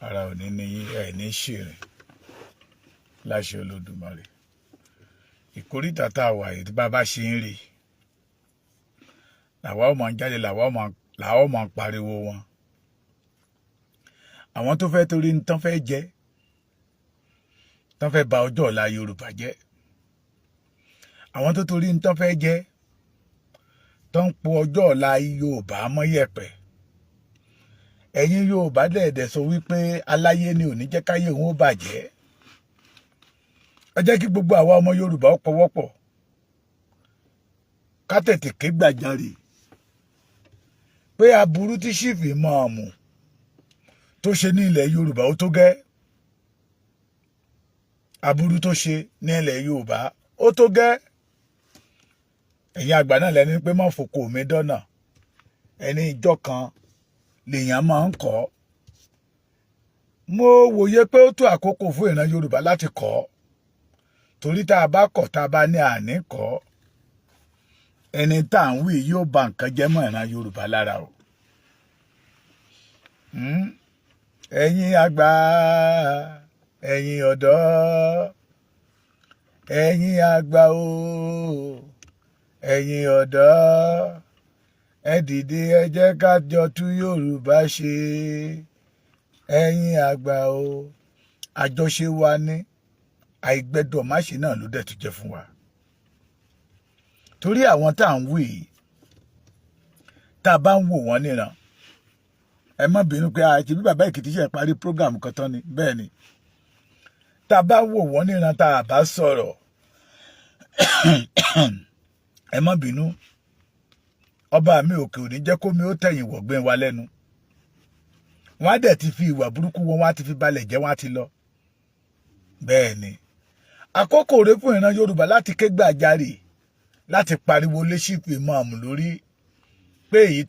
Ara ò ní ní ẹ̀ ní ṣìrìn láṣẹ Olódùmarè. Ìkórìtà tá a wà yìí, tí bá ṣe ń rí làwa ó máa jáde, làwa ó máa pariwo wọn. Àwọn tó fẹ́ torí ní tán fẹ́ jẹ, tán fẹ́ ba ọjọ́ ọ̀la Yorùbá jẹ́, àwọn tó torí ní tán fẹ́ jẹ, tán ń po ọjọ́ ọ̀la Yorùbá mọ́ yẹ̀pẹ̀. Ẹ̀yin Yorùbá dẹ̀ẹ̀dẹ̀ sọ wípé aláyé ni ò ní jẹ́ káyé òun ó bàjẹ́. Ẹ jẹ́ kí gbogbo àwa ọmọ Yorùbá ó pọwọ́pọ̀, ká tètè ké gbàjarè pé aburú tí Chief Imam tó ṣe ní ilẹ̀ Yorùbá, ó tó gẹ́. Aburú tó ṣe ní ilẹ̀ Yorùbá, ó tó gẹ́. Ẹ̀yin àgbà náà lẹ́ni pé má fòkò mi dọ́nà. Ẹni ìjọ kan lèèyàn máa ń kọ́. Mo wòye pé ó tó àkókò fún ìran Yorùbá láti kọ́, torí tá a bá kọ̀, tá a bá ní àní kọ́, ẹni tá à ń wí yóò ba nǹkan jẹ́ mọ́ ìran Yorùbá lára o. Ẹ̀yin àgbà, ẹ̀yin ọ̀dọ́, ẹ̀yin àgbà o, ẹ̀yin ọ̀dọ́, ẹ dìde, ẹ jẹ́ ká jọ tún Yorùbá ṣe. Ẹ̀yin àgbà o, àjọṣe wa ní àìgbẹ́dọ̀ má ṣe náà ló dẹ̀ tún jẹ́ fún wa, torí àwọn tá à ń wí yìí, tá a bá ń wò wọ́n níran, ẹ má bínú pé àti bí bàbá Èkìtì ṣe parí program kan tán ni. Bẹ́ẹ̀ ni, tá a bá wò wọ́n níran, tá a bá sọ̀rọ̀, ẹ má bínú, ọba mi òkè òní jẹ́ kó mi ó tẹ̀yìn wọ̀gbìn wa lẹ́nu. Wọ́n á dẹ̀ ti fi ìwà burúkú wọn, wọ́n á ti fi balẹ̀ jẹ́, wọ́n á ti lọ. Bẹ́ẹ̀ ni, àkókò rẹ̀ fún ìran Yorùbá láti ké gbàjarè, láti pariwo lé Chief Imam lórí pé èyí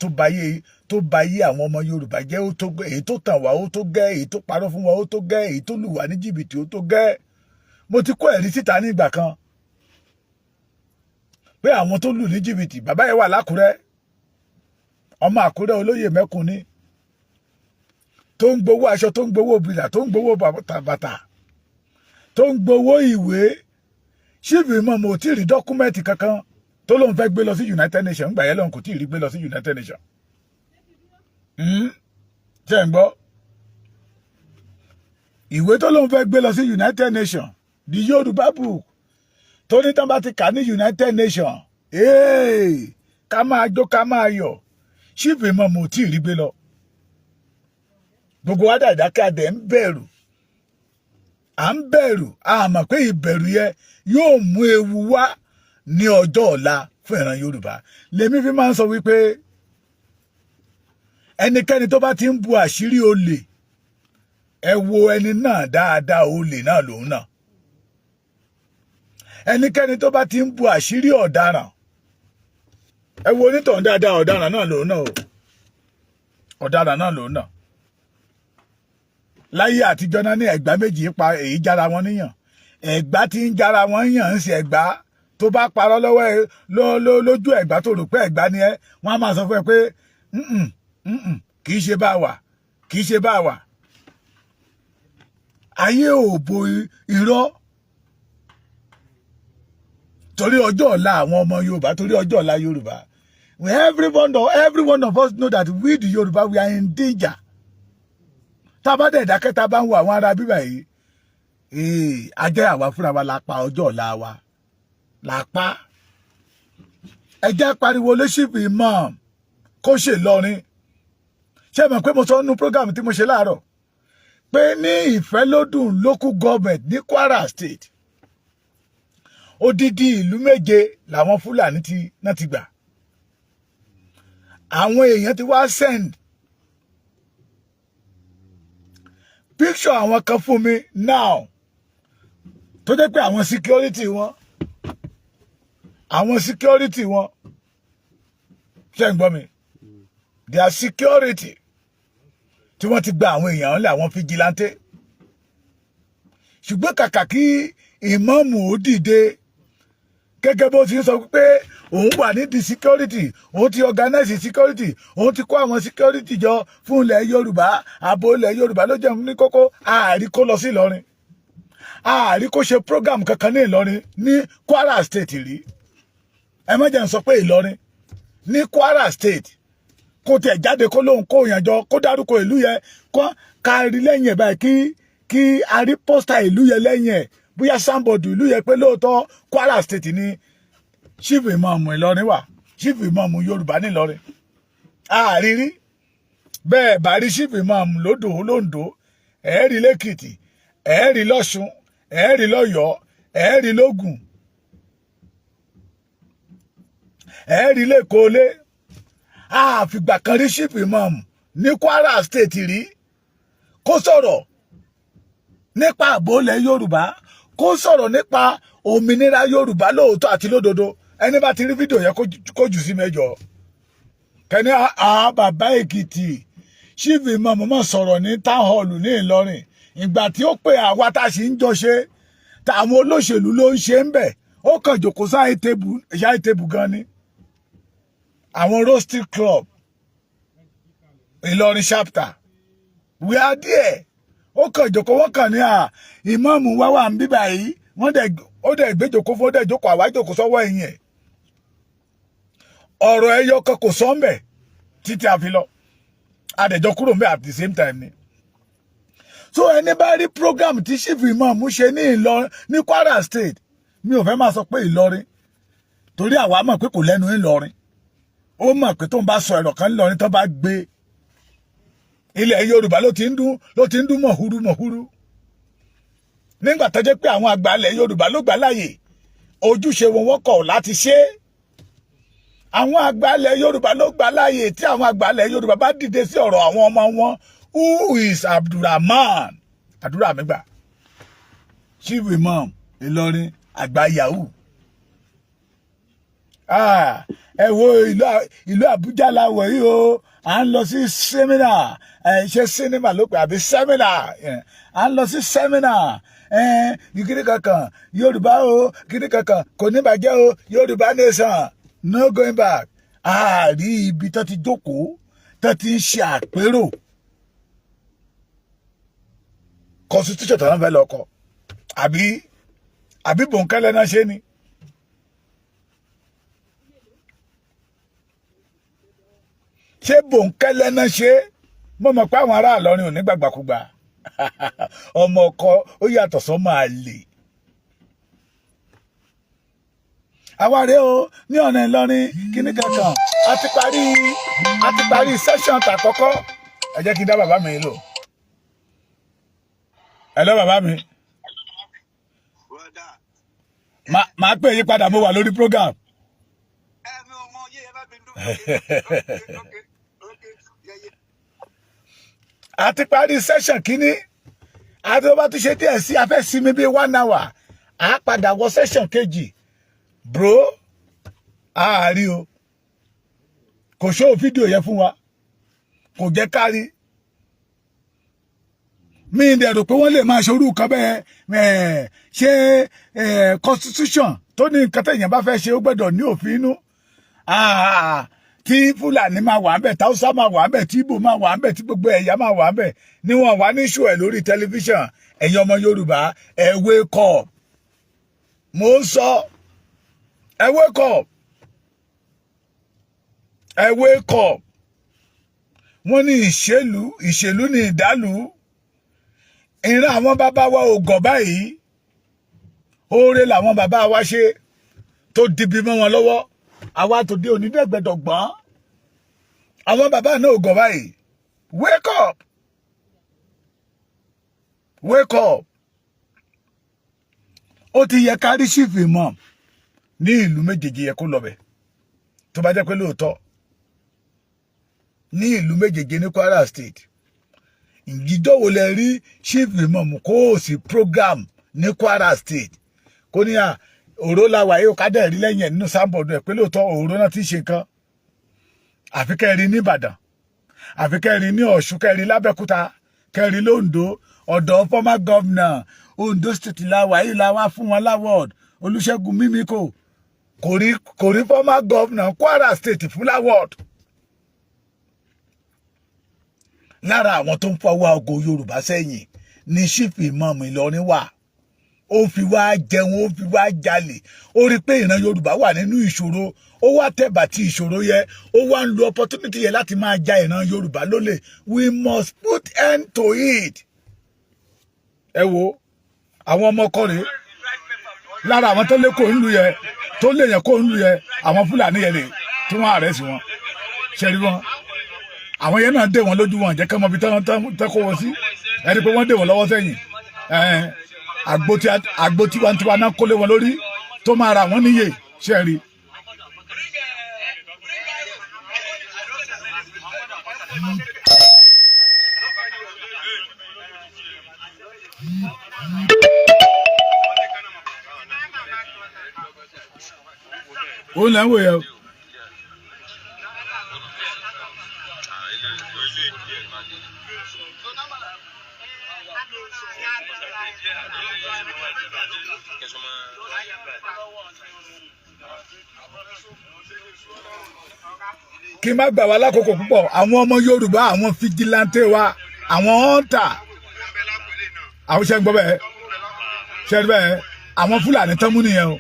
tó bayé àwọn ọmọ Yorùbá jẹ́, ó tó, èyí tó tàn wá, ó tó gẹ́, èyí tó parọ́ fún wa, ó tó gẹ́, èyí tó lù wá ní jìbìtì, ó tó gẹ́. Mo ti kó ẹ̀rí síta ní ìgbà kan pé àwọn tó lù ní jìbìtì, bàbá yẹn wà lákùrẹ́, ọmọ Àkúrẹ́, olóyè mẹ́kun ni, tó ń gbowó aṣọ, tó ń gbowó bìlà, tó ń gbowó bàtà, tó ń gbowó ìwé. Chief Imam ò tí ì rí document kankan tó lóun fẹ́ gbé lọ sí United Nations. Gbà yẹn lóun kò tí ì rí gbé lọ sí United Nations. Ṣé ń gbọ́? Ìwé tó lóun fẹ́ gbé lọ sí United Nations, the Yorùbá book, tó ní tán bá ti kà ní United Nations, ká máa jó, ká máa yọ̀, Chief Imam ò tí ì rí gbé lọ. Gbogbo wa dàdákẹ́, adẹ̀ ń bẹ̀rù, à ń bẹ̀rù. A mọ̀ pé ìbẹ̀rù yẹn yóò mú ewu wá ní ọjọ́ ọ̀la fún ìran Yorùbá. Lèmi fi máa ń sọ wípé ẹnikẹ́ni tó bá ti ń bu àṣírí olè, ẹ wo ẹni náà dáadáa, olè náà lòun náà. Ẹnikẹ́ni tó bá ti ń bu àṣírí ọ̀daràn, ẹ wo onítọ̀hún dáadáa, ọ̀daràn náà lòun náà o, ọ̀daràn náà lòun náà. Láyé àtijọ́ náà ní Ẹ̀gbá méjì pa èyí jára wọn níyàn. Ẹ̀gbá tí ń jára wọn yàn ń ṣe Ẹ̀gbá tó bá parọ́ lọ́wọ́ ẹ lójú Ẹ̀gbá tó rò pé Ẹ̀gbá ni ẹ, wọ́n á máa sọ fún ẹ pé kì í ṣe bá wà, kì í ṣe bá wà. Ayé ò bo irọ́ torí ọjọ́ ọ̀la àwọn ọmọ Yorùbá, torí ọjọ́ ọ̀la Yorùbá. Every one of us know that we, the Yorùbá, we are in danger. Tá a bá dẹ̀ dákẹ́, tá a bá ń wo àwọn ará bíbà yìí, a jẹ́ àwa fúnra wa la pa ọjọ́ ọ̀la wa, la pa. Ẹ jẹ́ pariwo lé Chief Imam kó ṣe lọrin. Ṣé mọ̀ pé mo sọ nínú program tí mo ṣe láàárọ̀ pé ní Ìfẹ́lódùn Local Government ní Kwara State, odidi ìlú méje làwọn Fúlàní ti náà ti gbà. Àwọn èèyàn ti wá send picture àwọn kan fún mi now, tó jẹ́ pé àwọn security wọn, ṣé ń gbọ́ mi, their security tí wọ́n ti gba àwọn èèyàn ńlẹ̀, àwọn vigilante. Ṣùgbọ́n kàkà kí ìmáàmù ó dìde Gẹ́gẹ́ bó ti ń sọ pé òun wà nídìí security, òun ti organize security, òun ti kó àwọn security jọ fún ilẹ̀ Yorùbá, ààbò ilẹ̀ Yorùbá ló jẹun ní kókó. Ààrí kó lọ sí Ìlọrin, ààrí kó ṣe program kankan ní Ìlọrin, ní Kwara State rí. Ẹ má jẹ́ n sọ pé Ìlọrin, ní Kwara State, kó tiẹ̀ jáde kó lóun kó yàn jọ, kó dárúkọ ìlú yẹn, kó kárí lẹ́yìn ẹ̀ báyìí, kí a rí poster ìlú yẹn lẹ́yìn ẹ̀, bóyá signboard ìlú yẹn, pé lóòótọ́ Kwara State ní Chief Imam Ìlọrin wà, Chief Imam Yorùbá ní Ìlọrin. Àrírí bẹ́ẹ̀ bá rí Chief Imam lódò lóńdó, ẹ̀ẹ́rì lẹ́kìtì, ẹ̀ẹ́rì lọ́ṣun, ẹ̀ẹ́rì lọ́yọ̀ọ́, ẹ̀ẹ́rì lógùn, ẹ̀ẹ́rì lẹ́kọ̀ọ́lé. Àfìgbà kan rí Chief Imam ní Kwara State rí kó sọ̀rọ̀ nípa ààbò ilẹ̀ Yorùbá, kó sọ̀rọ̀ nípa òmìnira Yorùbá lóòótọ́ àti lódodo. Ẹni bá ti rí fídíò yẹn, kó jù sí mẹ́jọ kẹ́ni. Àá bàbá Èkìtì, Chief Imam mọ̀ sọ̀rọ̀ ní town hall ní Ìlọrin. Ìgbà tí ó pè àwa tá a sì ń jọ ṣe, táwọn olóṣèlú ló ń ṣe ń bẹ̀, ó kàn jòkó sáì table gan ni. Àwọn Rotary Club Ìlọrin chapter, we are there. Ó kàn jòkó, wọ́n kàn ní à ìmáàmù wá wà ń bíbà yìí. Wọ́n dẹ̀, ó dẹ̀ gbé jòkó fún, ó dẹ̀ jókòó, àwa jòkó sọ́wọ́ ẹ̀yìn ẹ̀. Ọ̀rọ̀ ẹyọ kan kò sọ ń bẹ̀ títí a fi lọ. Adẹ̀jọ́ kúrò ń bẹ̀ at the same time ni. So ẹni bá rí program tí Chief Imam ṣe ní Ìlọrin, ní Kwara State, mi ò fẹ́ máa sọ pé Ìlọrin, torí àwa mọ̀ pé kò lẹ́nu Ìlọrin. Ó mọ̀ pé tó ń bá sọ ẹ̀rọ kan Ìlọrin, tó bá gbé ilẹ̀ Yorùbá ló ti ń dún, ló ti ń dún mọ̀húrú mọ̀húrú. Nígbà tó jẹ́ pé àwọn àgbà ilẹ̀ Yorùbá ló gbà láàyè, ojúṣe wọn, wọ́n kọ̀ láti ṣe é. Àwọn àgbà ilẹ̀ Yorùbá ló gbà láàyè. Tí àwọn àgbà ilẹ̀ Yorùbá bá dìde sí ọ̀rọ̀ àwọn ọmọ wọn, who is Abdulrahman àdúrà mi gbà, Chief Imam Ìlọrin, àgbà yahoo? Ah, ẹ wo ìlú Àbújá la wọ̀ yìí o. À ń lọ sí seminar. Ẹ ṣe cinema ló pè àbí seminar? À ń lọ sí seminar. Kíní kankan Yorùbá o, kíní kankan kò ní bàjẹ́ o. Yorùbá nation, no going back. Àárí ibi tó ti jókòó, tó ti ń ṣe àpérò constitution tó ń fẹ́ lọ kọ, àbí bòńkẹ́lẹ́ náà ṣe ni. Ṣé bòńkẹ́lẹ́ náà ṣe? Mo mọ̀ pé àwọn ará Ìlọrin ò ní gbàgbàkúgbà. Ọmọ ọkọ ó yàtọ̀ sọ́mọ àlè. Àwa rèé o ní ọ̀nà Ìlọrin, kíní kankan. A ti parí session tàkọ́kọ́. Ẹ jẹ́ kí n dá bàbá mi lò. Hello, bàbá mi. Brother, Màá pè yín padà, mo wà lórí program. Ẹ mi ò mọ yé, ẹ má bínú. Okay, yeah. A ti parí session kínní. Àti tó bá tún ṣe díẹ̀ sí, a fẹ́ sinmi bíi one hour, a padà wọ session kejì. Bro, àárí o, kò ṣó fídíò yẹn fún wa, kò jẹ́ kárí. Mi ń dẹ̀ rò pé wọ́n lè máa ṣe orúkọ bẹ́ẹ̀. Ṣé constitution tó ní nǹkan tẹ̀yàn bá fẹ́ ṣe, ó gbọ́dọ̀ ní òfin inú? Tí Fúlàní máa wà ń bẹ̀, táwùsá máa wà ń bẹ̀, tí Ìgbò máa wà ń bẹ̀, tí gbogbo ẹ̀yà máa wà ń bẹ̀, ni wọ́n wà ní ṣù ẹ̀ lórí tẹlifíṣàn. Ẹ̀yin ọmọ Yorùbá, ẹ wake up. Mo ń sọ, ẹ wake up, ẹ wake up. Wọ́n ní ìṣèlú, ìṣèlú ní ìdálù. Ìran àwọn bàbá wa ò gọ̀ báyìí. Oore làwọn bàbá wa ṣe tó dibi mọ́ wọn lọ́wọ́. Àwa tó dé onídẹ̀gbẹ̀dọ̀gbọ́n, àwọn bàbá náà ò gọ̀ báyìí. Wake up, wake up. Ó ti yẹ ká rí Chief Imam ní ìlú méjèèjì yẹ kó lọ bẹ̀. Tó bá jẹ́ pé lóòótọ́ ní ìlú méjèèjì ní Kwara State, ìjíjọ́ wo lẹ rí Chief Imam kó o sí program ní Kwara State, kó ní à òró la wà yóò ká dẹ̀ rí lẹ́yìn ẹ̀ nínú signboard ẹ̀ pé lóòótọ́ òró náà ti ṣe nǹkan? Àfi kẹ́ rí ní Ìbàdàn, àfi kẹ́ rí ní Ọ̀ṣun, kẹ́ rí lábẹ́òkúta, kẹ́ rí lóńdó. Ọ̀dọ̀ former governor Ondo State la wà yìí, la wá fún wọn l'award, Olúṣẹ́gun Mímíkò. Kò rí former governor Kwara State fún l'award. Lára àwọn tó ń fọwọ́ aago Yorùbá sẹ́yìn ní Chief Imam Ìlọrin wà. Ó fi wá jẹun, ó fi wá jalè. Ó rí i pé ìran Yorùbá wà nínú ìṣòro, ó wá tẹ̀bà tí ìṣòro yẹ, ó wá ń lo opportunity yẹ láti máa ja ìran Yorùbá lólè. We must put end to it. Ẹ wo àwọn ọmọ ọkọ rèé, lára àwọn tó lé kó ń lu yẹ, tó lé yẹn kó ń lu yẹ, àwọn Fúlàní yẹn rè tí wọ́n arrest wọn. Ṣẹ́rí wọn, àwọn yẹn náà dé wọn lójú, wọn jẹ́ kí wọ́n fi tán kó wọn sí. Ẹni pé wọ́n dé wọn lọ́wọ́ sẹ́yìn. Àgbo tiwantiwa náà kólé wọn lórí tó máa ra wọn níyè. Ṣẹ́rí. Òun là ń wò yẹn o. Kí n má gbà wá lákòókò púpọ̀, àwọn ọmọ Yorùbá, àwọn vigilante wa, àwọn hunter, àwọn ṣẹ́ ń gbọ́ bẹ́ẹ̀, ṣẹ́ bẹ́ẹ̀, àwọn Fúlàní tán mú nìyẹn o.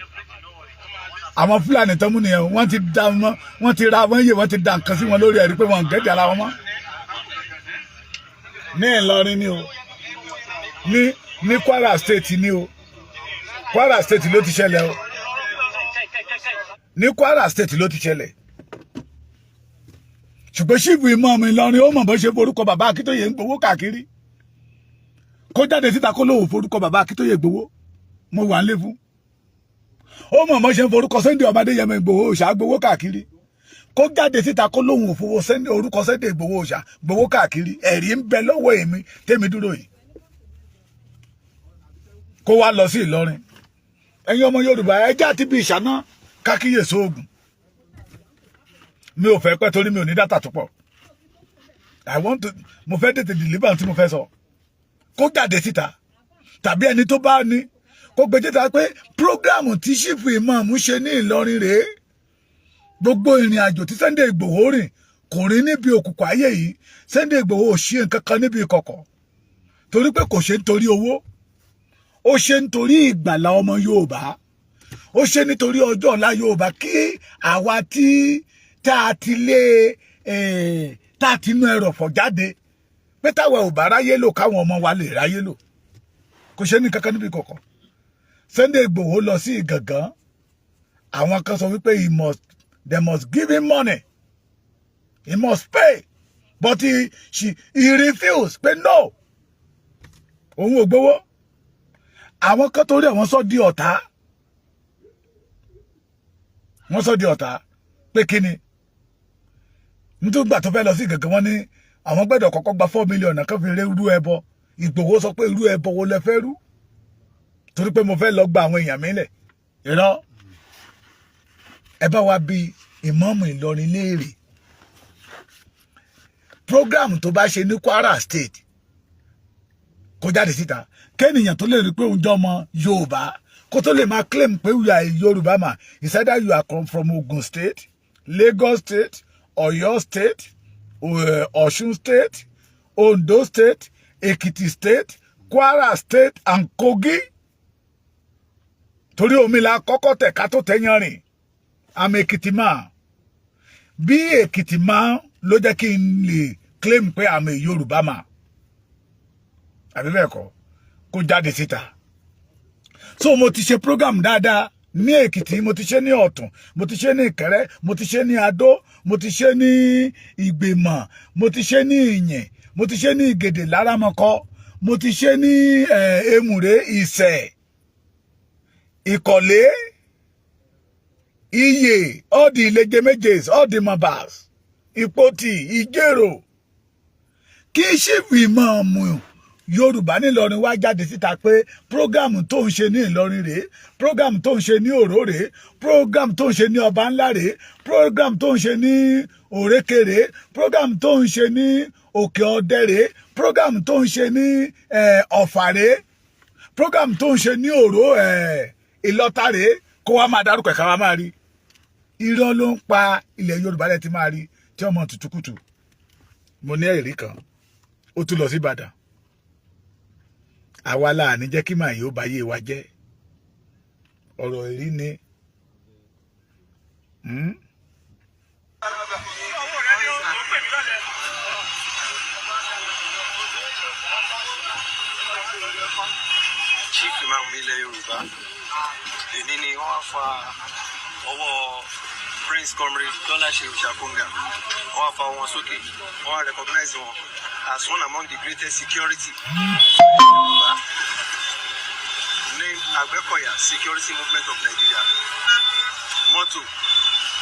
Àwọn Fúlàní tán mú nìyẹn o. Wọ́n ti da wọn, wọ́n ti ra wọ́n yé, wọ́n ti da nǹkan sí wọn lórí, ẹ̀rí pé wọ́n ń gẹ́tì ara wọn mọ́. Ní Ìlọrin ni o, ní Kwara State ni o. Kwara State ló ti ṣẹlẹ̀ o. Ní Kwara State ló ti ṣẹlẹ̀. Ṣùgbọ́n Chief Imam Ìlọrin, ó mọ̀ bó ṣe forúkọ bàbá Akíntóyè ń gbowó káàkiri. Kó jáde síta kó lóun forúkọ bàbá Akíntóyè gbowó, mo wà ń lé fún. Ó mọ̀ bó ṣe forúkọ Sunday ọmọdé Adéyẹmọ Ìgbòho Òòṣà gbowó káàkiri. Kó jáde síta kó lóun ò fowó Sunday, orúkọ Sunday Ìgbòho Òòṣà gbowó káàkiri. Ẹ̀rí ń bẹ lọ́wọ́ èmi tẹ́mi dúró yìí. Kó wá lọ sí Ìlọrin. Ẹ̀yin ọmọ Yorùbá, ẹ jẹ́ àti bí ìṣáná kákíyèsí oògùn. Mi ò fẹ́ pẹ́ torí mi ò ní data tó pọ̀. I want to, mo fẹ́ tètè deliver tí mo fẹ́ sọ. Kó jáde síta, tàbí ẹni tó bá ní kó gbé síta pé program tí Chief Imam ṣe ní Ìlọrin rèé. Gbogbo ìrìn àjò tí Sunday Ìgbòho rìn, kò rí níbi òkùnkùn ayé yìí. Sunday Ìgbòho ò ṣe nǹkan kan níbi ìkọ̀kọ̀, torí pé kò ṣe nítorí owó, ó ṣe nítorí ìgbàlà ọmọ Yorùbá, ó ṣe nítorí ọjọ́ ọ̀la Yorùbá, kí àwa tí tá a ti lé, tá a ti nú ẹrọ̀fọ̀ jáde, pé táwa ò bá ráyé lò, káwọn ọmọ wa lè ráyé lò. Kò ṣe ní kankan níbi kọ̀kọ̀. Sunday Ìgbòho lọ sí Ìgàngán, àwọn kan sọ wípé he must they must give him money, he must pay, but he refused pé no, òun ò gbowó. Àwọn kan torí ẹ̀ wọ́n sọ di ọ̀tá, wọ́n sọ di ọ̀tá pé kí ni nítorí gbà tó fẹ́ lọ sí Ìgàngán, wọ́n ní àwọn gbẹ́dọ̀ kọ́kọ́ gba 4 million kan fi rú ẹbọ. Ìgbòho sọ pé irú ẹbọ wo lẹ fẹ́ rú torí pé mo fẹ́ lọ gba àwọn èèyàn mi lẹ̀? Irọ́. Ẹ bá wa bí ìmáàmù Ìlọrin léèrè program tó bá ṣe ní Kwara State, kó jáde síta, kẹ́nìyàn tó lè rí pé òun jẹ́ ọmọ Yorùbá, kó tó lè máa claim pé you are a Yorùbá man. It's either you are come from Ogun State, Lagos State, Ọ̀yọ́ State, Ọ̀ṣun State, Ondo State, Ekiti State, Kwara State and Kogi, torí omi la kọ́kọ́ tẹ̀ ká tó tẹ̀yàn rìn. Àmì Èkìtì máa bí Èkìtì máa ló jẹ́ kí n lè claim pé àmì Yorùbá máa, àbí bẹ́ẹ̀ kọ́? Kó jáde síta. So mo ti ṣe program dáadáa ní Èkìtì, mo ti ṣe ní Ọ̀tún, mo ti ṣe ní Ìkẹrẹ, mo ti ṣe ní Adó, mo ti ṣe ní Ìgbìmọ̀, mo ti ṣe ní Ìyìn, mo ti ṣe ní Ìgèdè Lárámọkọ, mo ti ṣe ní Èmùrè, Ìṣẹ̀, Ìkọ̀lé, Iyè, all the Ìleje méje, all the Mabas, Ìpotì, Ìjẹ̀rò. Kí Chief Imam Yorùbá nílọrin wá jáde síta pé program tó ń ṣe ní Ìlọrin rèé, program tó ń ṣe ní Òró rèé, program tó ń ṣe ní Ọba Ńlá rèé, program tó ń ṣe ní Òrékè rèé, program tó ń ṣe ní Òkè Ọdẹ rèé, program tó ń ṣe ní Ọ̀fà rèé, program tó ń ṣe ní Òró Ìlọta rèé, kó wá máa dárúkọ ẹ̀ka wá máa rí. Irọ́ ló ń pa. Ilẹ̀ Yorùbá rẹ̀ ti máa rí tí ọmọ tutukutu. Mo ní ẹ̀rí kan, ó tún lọ sí Ìbàdàn. Àwa la ní jẹ́ kí màá yóò bá yé wa jẹ́. Ọ̀rọ̀ ìrí ni. Owó rẹ ni ó pè mí lọ́lẹ̀. Chief Imam ilẹ̀ Yorùbá, èní ni wọ́n wá fa ọwọ́ Prince Comrade Tọ́láṣe Òṣàkóńgà, wọ́n wá fa wọn sókè, wọ́n wá recognize wọn as one among the greatest security Yorùbá ní Àgbẹ̀kọ̀yà Security Movement of Nigeria. Motto: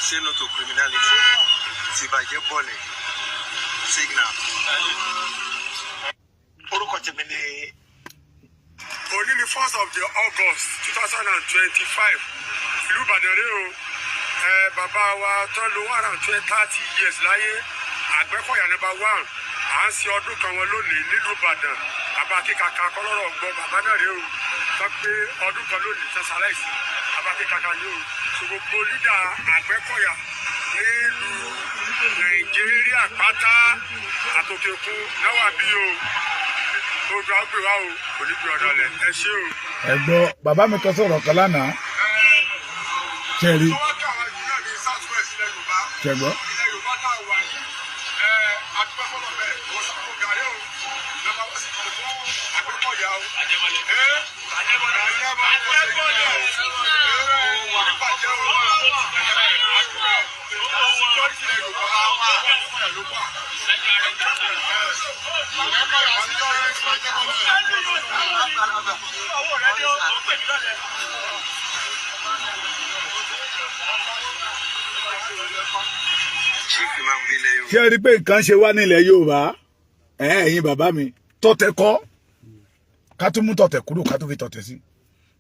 "Say no to criminality." Tìbàjẹ́ bọ̀lẹ̀ signal. Orúkọ tèmi ni Òní ni 1st of the August 2025. Ìlú Ìbàdàn rèé o. Ẹ bàbá wa tán ló 130 years láyé, Àgbẹ̀kọ̀yà number one, à ń ṣe ọdún kan wọn lónìí nílùú Ìbàdàn. Bàbá kíkaka kọlọ́rọ̀ gbọ́, bàbá náà rèé o, tán pé ọdún kan lónìí tán ṣaláìsí. Bàbá kíkaka yìí o. So gbogbo leader Àgbẹ̀kọ̀yà nílùú Nàìjíríà pátá àtòkèkun náà wà bí o. Ojú àgbè wa o, kò ní gbé ọ̀dọ̀ lẹ̀. Ẹ ṣé o. Ẹ gbọ́, bàbá mi kan sọ̀rọ̀ kan lánàá. Ṣe rí? Tó wá kà wá jù náà ní South West, ilẹ̀ Yorùbá. Ṣe gbọ́? Ilẹ̀ Yorùbá tá a wà yìí, ẹ adúpẹ́ fọlọ́ bẹ́ẹ̀. Wọ́n sọ gàrí o, lọ́ba wọ́n sì kọ̀ fún Àgbẹ̀kọ̀yà o. Ẹ Àjẹmọ́lẹ̀ o, ẹ oníbàjẹ́ o, ẹ adúpẹ́ security ilẹ̀ Yorùbá, Àgbẹ̀kọ̀yà ló wà. Àgbẹ̀kọ̀yà security. Owó rẹ ni ó pè mí lọ́lẹ̀. Chief Imam ilẹ̀ Yorùbá. Ṣé ẹ rí i pé nǹkan ṣe wá nílẹ̀ Yorùbá? Ẹ̀yin bàbá mi, tọ́tẹ̀ kọ́, ká tún mú tọ̀tẹ̀ kúrò, ká tún fi tọ̀tẹ̀ sí.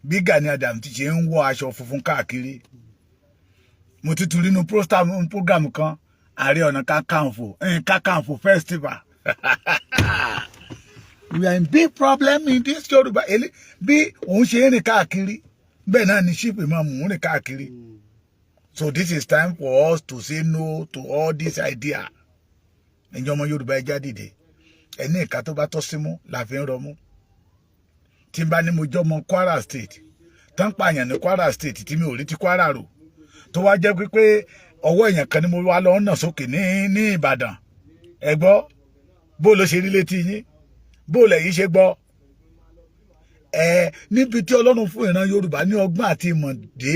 Bí Gani Adams ti ṣe ń wọ aṣọ funfun káàkiri, mo ti tún nínú program kan, Ààrẹ Ọ̀nà Kakanfò, Kakanfò festival. We are in big problem in this Yorùbá. Bí òun ṣe ń rìn káàkiri, bẹ́ẹ̀ náà ni Chief Imam ń rìn káàkiri. So this is time for us to say no to all this idea. Ẹ̀yin ọmọ Yorùbá, ẹ já dìde. Ẹni ìka tó bá tọ́ símú la fi ń rọmú. Tí n bá ní mo jọ́ ọmọ Kwara State, tán pààyàn ní Kwara State, tí mi ò rí ti Kwara rò, tó wá jẹ́ pé ọwọ́ èèyàn kan ni mo wá lọ nà sókè ní Ìbàdàn, ẹ gbọ́, bó ló ṣe rí létí yín? Bó lẹ̀yin ṣe gbọ́ ẹ? Níbi tí Ọlọ́run fún ìran Yorùbá ní ọgbọ́n àti ìmọ̀ dé,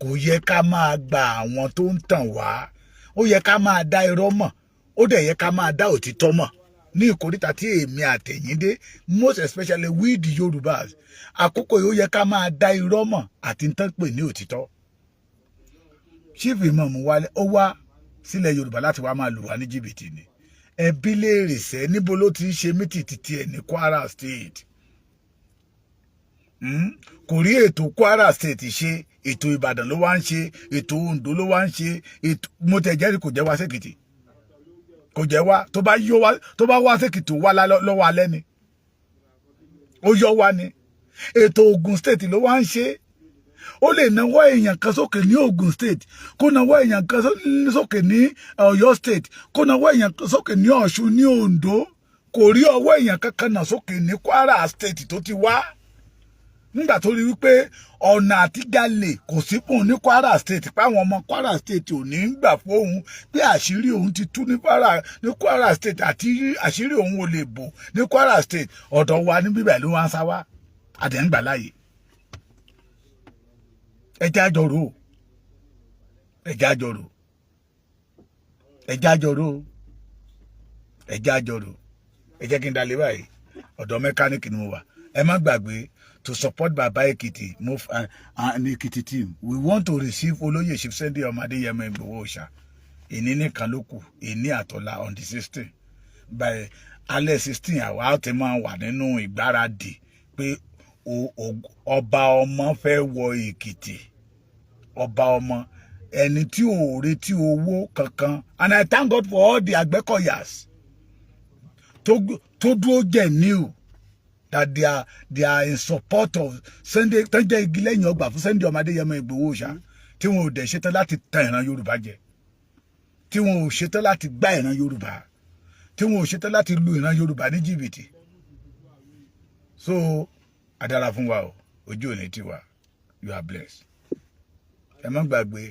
kò yẹ ká máa gba àwọn tó ń tàn wá. Ó yẹ ká máa dá irọ́ mọ̀, ó dẹ̀ yẹ ká máa dá òtítọ́ mọ̀. Ní ìkóríta tí èmi àtẹ̀yìn dé, most especially we the Yorùbás, àkókò yìí, ó yẹ ká máa dá irọ́ mọ̀ àti ń tán pè ní òtítọ́. Chief Imam wálé, ó wá sílẹ̀ Yorùbá láti wá máa lù wá ní jìbìtì ni. Ẹbí léèrè sẹ́, níbo ló ti ń ṣe mítì títí ẹ̀ ní Kwara State? Kò rí ètò Kwara State ṣe, ètò Ìbàdàn ló wá ń ṣe, ètò Oǹdó ló wá ń ṣe, ètò mo tẹ̀ jẹ́rìí kò jẹ́ wá sẹ́kìtì, kò jẹ́ wá. Tó bá yọ wá, tó bá wá sẹ́kìtì, wá lọ́wọ́ alẹ́ ni ó yọ wá ni. Ètò Ògùn State ló wá ń ṣe. Ó lè nawọ́ èèyàn kan sókè ní Ògùn State, kó nawọ́ èèyàn kan sókè ní Ọ̀yọ́ State, kó nawọ́ èèyàn kan sókè ní Ọ̀ṣun, ní Oǹdó. Kò rí ọwọ́ èèyàn kankan náà sókè ní Kwara State tó ti wá, nígbà tó rí wípé ọ̀nà àtijalè kò sí fún un ní Kwara State, pé àwọn ọmọ Kwara State ò ní gbà fóun, pé àṣírí òun ti tú ní Kwara State, àti àṣírí òun ò lè bò ní Kwara State. Ọ̀dọ̀ wa ní bíbẹ̀ ló wá ń sá wá àdéhùngbà láàyè. Ẹ jẹ́ àjọrò, ẹ jẹ́ àjọrò, ẹ jẹ́ àjọrò, ẹ jẹ́ àjọrò. Ẹ jẹ́ kí n dalẹ̀ báyìí. Ọ̀dọ̀ mẹkáníìkì ni mo wà. Ẹ má gbàgbé to support Baba Ekiti move and Ekiti team. We want to receive Olóyè Chief Sunday ọmọ Adéyẹmọ Ìgbòho Òòṣà. Ìní nìkan ló kù, ìní àtọ̀la on the 16. By alẹ́ 16, àwa ti máa wà nínú ìgbáradì pé ọba ọmọ fẹ́ wọ Èkìtì. Ọba ọmọ, ẹni tí ò retí owó kankan. And I thank God for all the Àgbẹ̀kọ̀yàs tó dúró genuine, that they are in support of Sunday, tó jẹ́ igi lẹ́yìn ọgbà fún Sunday ọmọ Adéyẹmọ Ìgbòho Òòṣà. Tí wọn ò dẹ̀ ṣetán láti tan ìran Yorùbá jẹ, tí wọn ò ṣetán láti gbá ìran Yorùbá, tí wọn ò ṣetán láti lu ìran Yorùbá ní jìbìtì. So adára fún wa o, ojú òní tiwa. You are blessed. Ẹ má gbàgbé,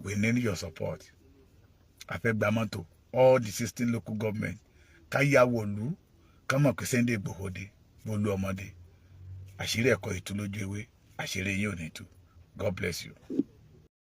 we need your support. A fẹ́ gba mọ́tò, all the 16 local government, ká yà wọ̀lú, ká mọ̀ pé Sunday Igboho dé, bolú ọmọdé. Àṣírí ẹ̀kọ́ ìtú lójú ewé, àṣírí yín ò ní tú. God bless you.